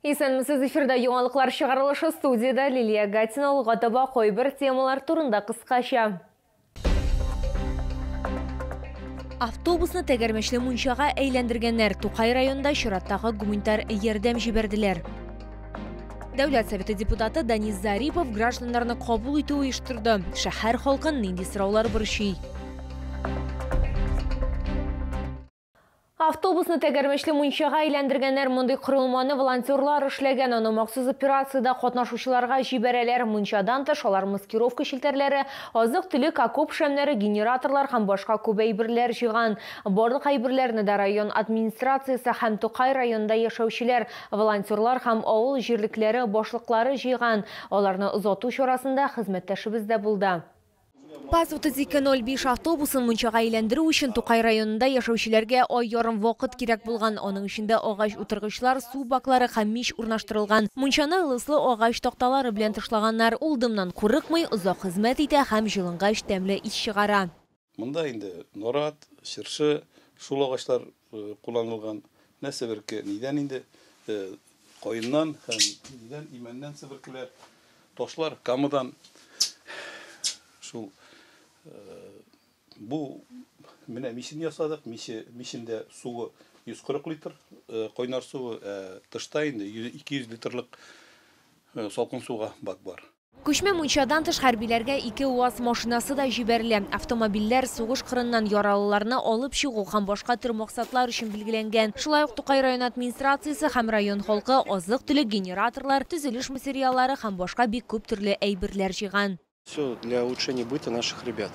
Исәнмесез, эфирда яңалыклар чыгарылышы, студияда Лилия Гатина. Алга таба кайбер темалар турында кыскача. Автобусны тәгәрмәчле мунчага әйләндергәннәр. Тукай районында чираттагы гуманитар ярдәм җибәрделәр. Дәүләт Советы депутаты Данис Зарипов гражданнарны кабул итү оештырды. Шәһәр халкын нинди сораулар борчый? Автобусны тәгәрмәчле мунчага әйләндергәннәр. Мондый корылманы волонтерлар эшләгән. Аны махсус операциядә катнашучыларга җибәрәләр. Мунчадан тыш алар маскировка челтәрләре, азык-төлек, окоп шәмнәре, генераторлар һәм башка күп әйберләр җыйган. Барлык әйберләрне дә район администрациясе һәм Тукай районында яшәүчеләр, волонтерлар һәм авыл җирлекләре башлыклары җыйган. Аларны озату чарасында хезмәттәшебез дә булды. ПАЗ 3205 автобусын мунчага әйләндерү өчен Тукай районында яшәүчеләргә ай ярым вакыт кирәк булган. Аның эчендә агач утыргычлар, су баклары һәм мич урнаштырылган. Мунчаны ылыслы агач такталары белән тышлаганнар. Ул дымнан курыкмый, озак хезмәт итә һәм җылынгач тәмле ис чыгара. Монда инде нарат, чыршы, шул агачлар кулланылган. Менә себерке нидән инде? Каеннан һәм нидән, имәннән себеркеләр, ташлар камадан. Шул бу менә мичен ясадык. Миче, мичендә суы 140 литр, кайнар суы, тышта инде 200 литрлык салкын суга бак бар. Күчмә мунчадан тыш хәрбиләргә 2 УАЗ машинасы да җибәрелә. Автомобильләр сугыш кырыннан яралыларны алып чыгу һәм башка төр максатлар өчен билгеләнгән. Шулай ук Тукай район администрациясе һәм район халкы азык-төлек, генераторлар, төзелеш материаллары һәм башка бик күп төрле әйберләр җыйган. Все для улучшения быта наших ребят.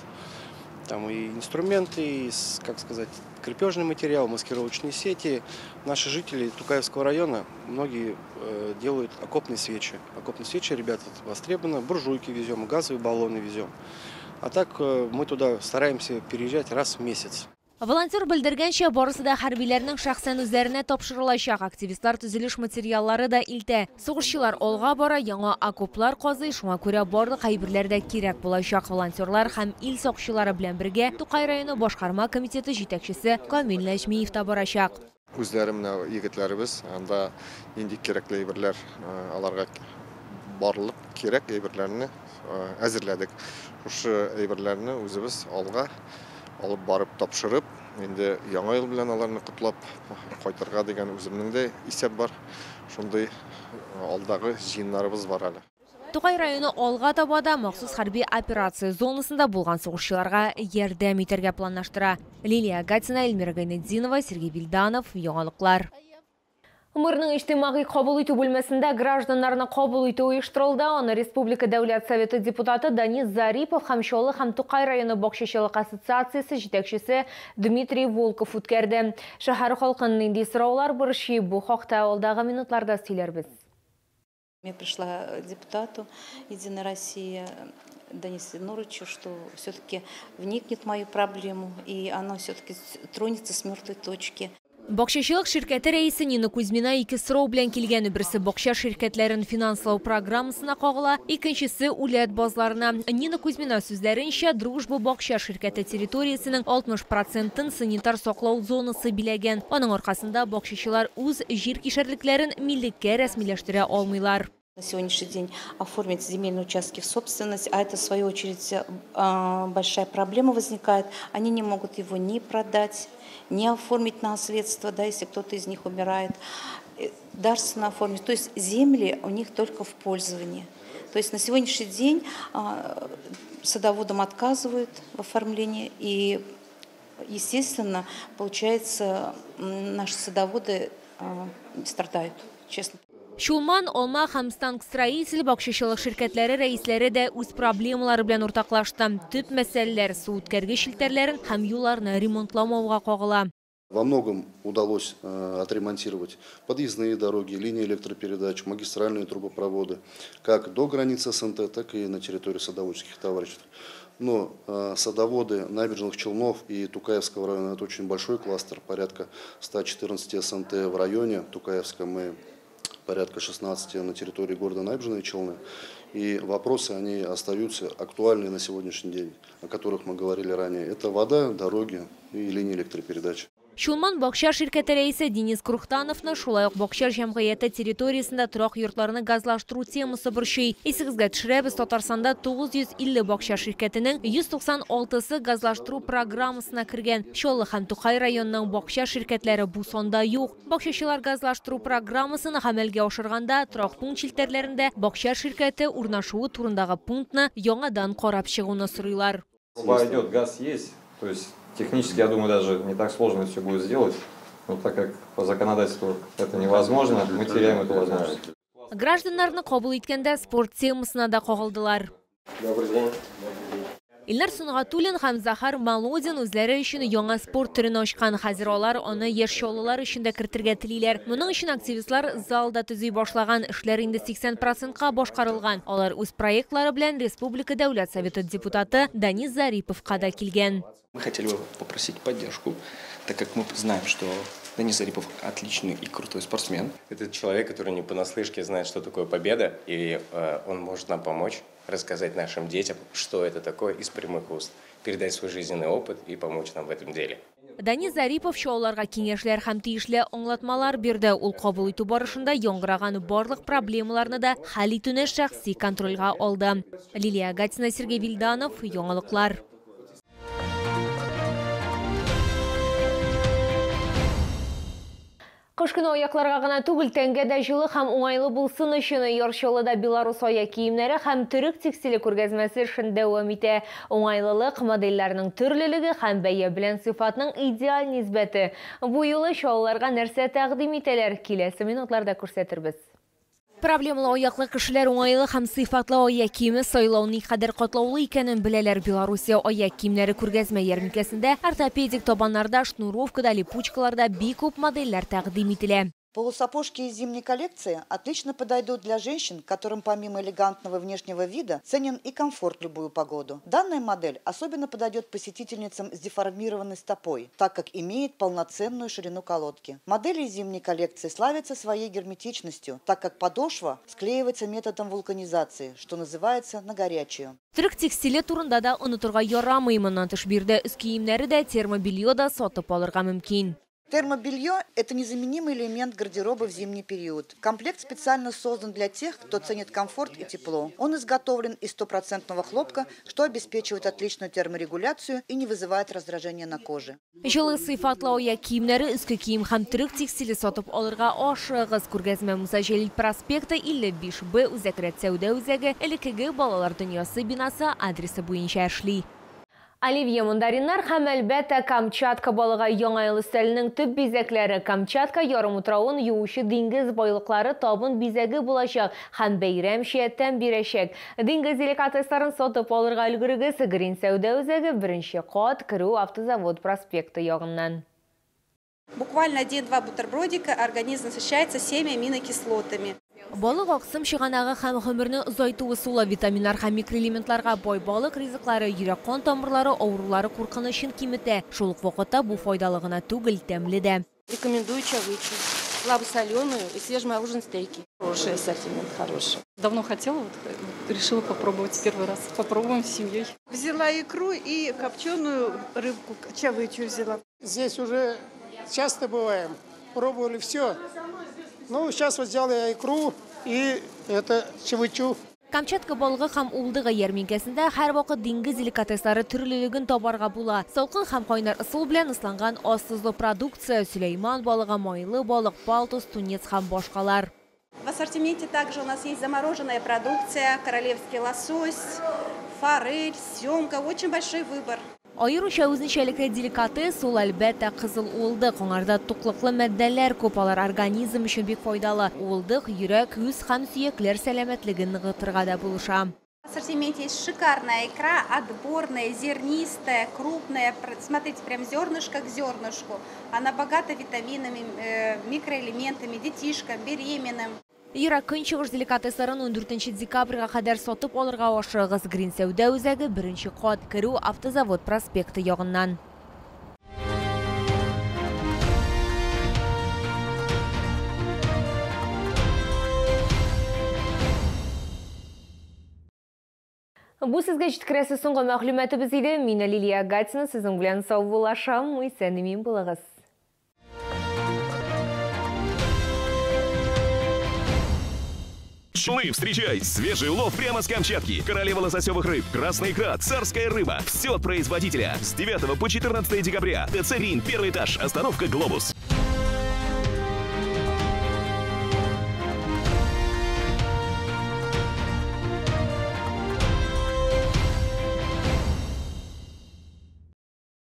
Там и инструменты, и, как сказать, крепежный материал, маскировочные сети. Наши жители Тукаевского района, многие делают окопные свечи. Окопные свечи, ребята, востребованы. Буржуйки везем, газовые баллоны везем. А так мы туда стараемся переезжать раз в месяц. Волонтер белдергәнчә, барысы да хәрбиләрнең шәхсән үзләренә тапшырылачак. Активистлар төзелеш материаллары да илтә. Сугышчылар алга бара, яңа окоплар казый, шуңа күрә барлык әйберләр дә кирәк булачак. Волонтерлар һәм ил сакчылары белән бергә Тукай районы башкарма комитеты җитәкчесе Камил Нәҗмиев та барачак. Үзләре менә егетләребез, анда нинди кирәкле әйберләр, аларга барлык кирәк әйберләрне әзерләдек. Шушы әйберләрне үзебез алга алып барып тапшырып, инде яңа ел белән аларны котлап кайтырга дигән үземнең дә исәп бар. Шундый алдагы җыеннарыбыз бар әле. Тукай районы алга таба да махсус хәрби операция зонасында булган сугышчыларга ярдәм итәргә планлаштыра. Лилия Гатина, Эльмира Гайнетдинова, Сергей Вильданов, Яңалыклар. Мэрның иҗтимагый кабул итү бүлмәсендә гражданнарны кабул итү оештырылды. Аны Республика Дәүләт Советы депутаты Данис Зарипов һәм Чаллы һәм Тукай районы бакчачылык ассоциациясе җитәкчесе Дмитрий Волков үткәрде. Шәһәр халкын нинди сораулар борчый, бу хакта алдагы минутларда сөйләрбез. Я пришла депутату Единой России Данису Ильнуровичу, что все-таки вникнет в мою проблему, и она все-таки тронется с мертвой точки. Бакчачылык ширкәте рәисе Нина Кузьмина ике сорау белән килгән. Берсе бакча ширкәтләрен финанслау программасына кагыла, икенчесе үләт базларына. Нина Кузьмина сүзләренчә, Дружба бакча ширкәте территориясенең 60%-ын санитар саклау зонасы биләгән. Аның аркасында бакчачылар үз җир кишәрлекләрен миллеккә рәсмиләштерә алмыйлар. На сегодняшний день оформить земельные участки в собственность, а это, в свою очередь, большая проблема возникает. Они не могут его ни продать, ни оформить наследство, да, если кто-то из них умирает, дарственно оформить. То есть земли у них только в пользовании. То есть на сегодняшний день садоводам отказывают в оформлении, и, естественно, получается, наши садоводы страдают, честно. Чулман, Алма һәм Станкстроитель бакчачылык ширкәтләре рәисләре дә үз проблемалары белән уртаклашты. Төп мәсьәләләр су үткәргеч челтәрләрен һәм юлларны ремонтламауга кагыла. Во многом удалось отремонтировать подъездные дороги, линии электропередач, магистральные трубопроводы, как до границы СНТ, так и на территории садоводческих товариществ. Но садоводы Набережных Челнов и Тукаевского района — это очень большой кластер, порядка 114 СНТ в районе Тукаевском и порядка 16 на территории города Набережные Челны. И вопросы, они остаются актуальны на сегодняшний день, о которых мы говорили ранее. Это вода, дороги и линии электропередач. Чулман бакча ширкәте рәисе Денис Крухтановны шулай ук бакча җәмгыяте территориясендә торак йортларны газлаштыру темасы борчый. Исегезгә төшерәбез, Татарстанда 950 бакча ширкәтенең 196-сы газлаштыру программасына кергән. Чаллы һәм Тукай районының бакча ширкәтләре бу санда юк. Бакчачылар газлаштыру программасын гамәлгә ашырганда торак пункт челтәрләрендә бакча ширкәте урнашуы турындагы пунктны яңадан карап чыгуны сорыйлар. Труба идет, газ есть, то есть технически, я думаю, даже не так сложно все будет сделать, но так как по законодательству это невозможно, мы теряем эту возможность. Гражданнарны кабул иткәндә спорт темасына да кагылдылар. Добрый день. Илнар Сөнгатуллин һәм Захар Молодин үзләре өчен яңа спорт төрен ачкан. Хәзер алар аны яшь чаллылар өчен дә кертергә телиләр. Моның өчен активистлар залда төзи башлаган. Эшләр инде 80%-ка башкарылган. Алар үз проектлары белән Республика Дәүләт Советы депутаты Данис Зариповка да килгән. Мы хотели бы попросить поддержку, так как мы знаем, что Данис Зарипов отличный и крутой спортсмен. Это человек, который не понаслышке знает, что такое победа, и он может нам помочь рассказать нашим детям, что это такое из прямых уст, передать свой жизненный опыт и помочь нам в этом деле. Данис Зарипов чаллыларга киңәшләр һәм тиешле аңлатмалар бирде. Ул кабул итү барышында яңгыраган барлык проблемаларны да хәл итүне шәхси контрольгә алды. Лилия Гатина, Сергей Вильданов, Яңалыклар. Кыш көне аякларга гына түгел, тәнгә дә җылы һәм уңайлы булсын өчен Яр Чаллыда Беларус аяк киемнәре һәм төрек текстиле күргәзмәсе эшен дәвам итә. Уңайлылык, модельләрнең төрлелеге һәм бәя белән сыйфатның идеаль нисбәте. Бу юлы чаллыларга нәрсә тәкъдим итәләр? Киләсе минутларда күрсәтербез. Проблемалы аяклы кешеләр уңайлы һәм сыйфатлы аяк киеме сайлау никадәр катлаулы икәнен беләләр. Белоруссия аяк киемнәре күргәзмә ярминкәсендә ортопедик табаннарда, шнуровкада, липучкаларда бик күп модельләр тәкъдим ителә. Полусапожки из зимней коллекции отлично подойдут для женщин, которым помимо элегантного внешнего вида ценен и комфорт в любую погоду. Данная модель особенно подойдет посетительницам с деформированной стопой, так как имеет полноценную ширину колодки. Модели из зимней коллекции славятся своей герметичностью, так как подошва склеивается методом вулканизации, что называется на горячую. Төрек текстиле турында да онытырга ярамый. Моннан тыш биредә өс киемнәре дә, термобелье да сатып алырга мөмкин. Термобелье – это незаменимый элемент гардероба в зимний период. Комплект специально создан для тех, кто ценит комфорт и тепло. Он изготовлен из стопроцентного хлопка, что обеспечивает отличную терморегуляцию и не вызывает раздражения на коже. Җылы сыйфатлы аяк киемнәре, өске кием һәм төрек текстиле сатып алырга ашыгыгыз. Күргәзмә Муса Җәлил проспекты 55Б Үзәк рәт сәүдә үзәге, элеккеге балалар дөньясы бинасы адресы буенча эшли. Оливье, мандариннар һәм әлбәттә Камчатка балыгы яңа ел өстәленең төп бизәкләре. Камчатка ярымутравын юучы диңгез байлыклары табын бизәге булачак һәм бәйрәмчә тәм бирәчәк. Диңгез деликатесларын сатып алырга өлгерегез. Грин сәүдә үзәге 1 кат, керү Автозавод проспекты ягыннан. Буквально 1-2 бутербродика организм насыщается 7 аминокислотами. Балык аксым чыганагы һәм гомерне озайту ысулы. Витаминнар һәм микроэлементларга бай балык ризыклары йөрәк-кан тамырлары авырулары куркынычын киметә. Шул ук вакытта бу файдалы гына түгел, тәмле дә. Рекомендую чавычу, слабосоленую и свежемороженые стейки. Хороший ассортимент, хороший. Давно хотела, вот, решила попробовать первый раз. Попробуем с семьей. Взяла икру и копченую рыбку, чавычу взяла. Здесь уже часто бываем, пробовали все. Ну, сейчас вот взял я икру и это чавычу. Камчатка балыгы һәм уылдыгы ярминкәсендә һәрвакыт диңгез деликатеслары төрлелеген табарга була. Салкын һәм кайнар ысул белән ысланган аз тозлы продукция, Сөләйман балыгы, майлы балык, палтус, тунец һәм башкалар. В ассортименте также у нас есть замороженная продукция, королевский лосось, форель, семга, очень большой выбор. Аеруча үзенчәлекле деликатес ул әлбәттә кызыл уылдык. Аңарда туклыклы матдәләр күп, алар организм өчен бик файдалы. Уылдык йөрәк, күз һәм сөякләр сәламәтлеген ныгытырга да булыша. В ассортименте есть шикарная икра, отборная, зернистая, крупная. Смотрите, прям зернышко к зернышку. Она богата витаминами, микроэлементами, детишкам, беременным. Ерак көнчыгыш деликатесларын 14 декабрьгә кадәр сатып алырга ашыгыгыз. Грин сәүдә үзәге 1 кат, керү Автозавод проспекты ягыннан. Бу сезгә җиткерәсе соңгы мәгълүматыбыз иде. Мин Лилия Гатина сезнең белән саубуллашам. Исән-имин булыгыз. Челны, встречай! Свежий улов прямо с Камчатки. Королева лососевых рыб, красная икра, царская рыба. Все от производителя. С 9 по 14 декабря. ТЦ «Рин», первый этаж, остановка «Глобус».